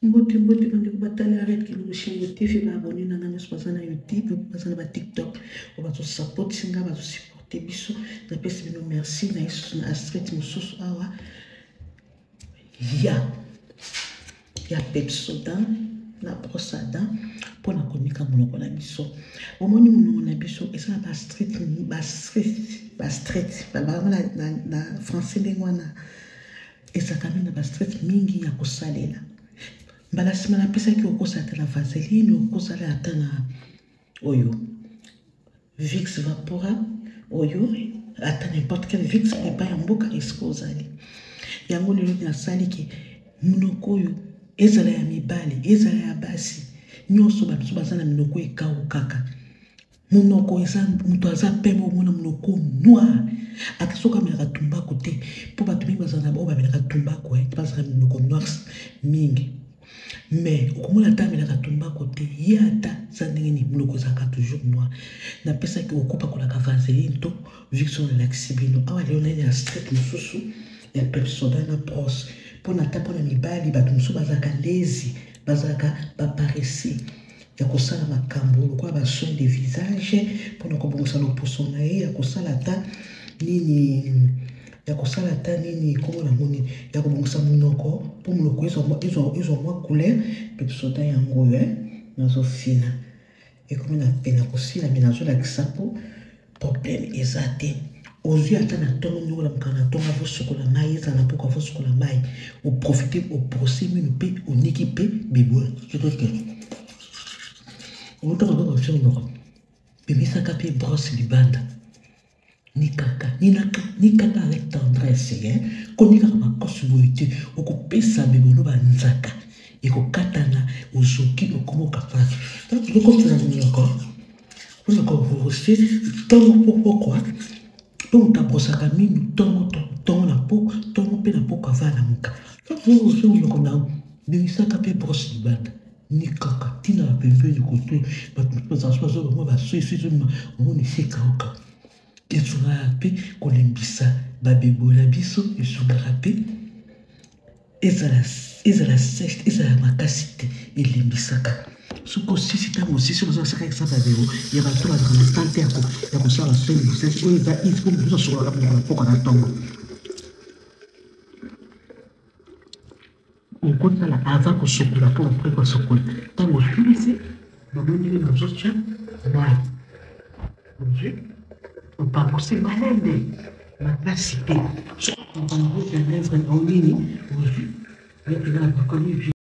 Mbote mbote bandeko batali Arrête Kilongo Shingo TV ba abonné na nga nyonso baza na YouTube baza na ba TikTok oyo bazosapoti nga bazosupporte biso napesi bino merci na yesusu na astrit mosusu awa ya ya Pepsodent na brosse à dents mpo na konika monoko na biso omoni monoko na biso eza na bastrit bastrit bastrit balobaka na, na, na français ndenge wana Ezalaka mingi na ba stress mingi ya kosalela. Mbala nsima napesaki okosala ata na vaseline, okosala ata na oyo Vicks Vapora, oyo ata n'importe quel Vicks epai ya mboka esika ozali. Yango lelo nasali ke monoko oyo ezala ya mibali ezala ya basi nyonso bato baza na minoko ekaukaka. Monoko eza moto aza pembe omona monoko noir ata soki amelaka tumbaku te mpo bato mingi bazala na bango bamelaka tumbaku eh, bazala monoko noir mingi mais okomona ata amelaka tumbaku te ye ata za ndenge nini monoko ezalaka toujours noir. Napesaki okopakolaka vaseline to vixon elakisi bino awa lelo nani ya street mosusu ya Pepsodent na brosse mpona ata mpona mibali bato mosusu bazalaka lezi bazalaka baparese ya kosala makambo lokola ba soin de visage mpona kobongisa loposo na ye ya kosala ata nini ya kosala ata nini nkombo na nini ya kobongisa monoko mpo monoko ezwa mwa couleur mpe bisoda yango oyo eh, nazofina ekomi na pene kosila me nazolakisa mpo Problème eza te. Ozwi ata na ntongo ndenge olamukaka na ntongo avosukola mai ezala na poko avosukola mai oprofite obrose minu mpe oniki mpe bibola otanga kaka osi monoko bimisaka mpe brosse libanda nikaka ninaka nikaka avec tendresse eh? konikaka makosi boye te okopesa bebolo banzaka ekokatana ozoki okomoka pasi okokotela monoko mpona kobrose ntongo mpo pokwa mpo moto abrosaka minu ntongo ntongo na po ntongo mpe na pokwa ava alamuka ntango monoko na bimisaka mpe brose libanda ni kaka ntina na pembeni koto bato mosusu bazala so bazoba mwa basoisoizoma omoni esi ekauka esungaka mpe kolembisa babebo na biso esungaka mpe Ezala ezala sèche ezala makasi te elembisaka soki osisi ntango osisi oza osaka exemple ya beo ya bato bazalaka na temps te ya kosala soin de visage oyo eza il faut mosusu asokolaka monoko na pokwa na ntongo okotala avant kosokola mpo apres kosokola ntango osilisi bomoni ndenge nazotya mai ozwi opangusi malembe makasi te soki opangusi lèvre na yo nini ozwi neti nga napakoli.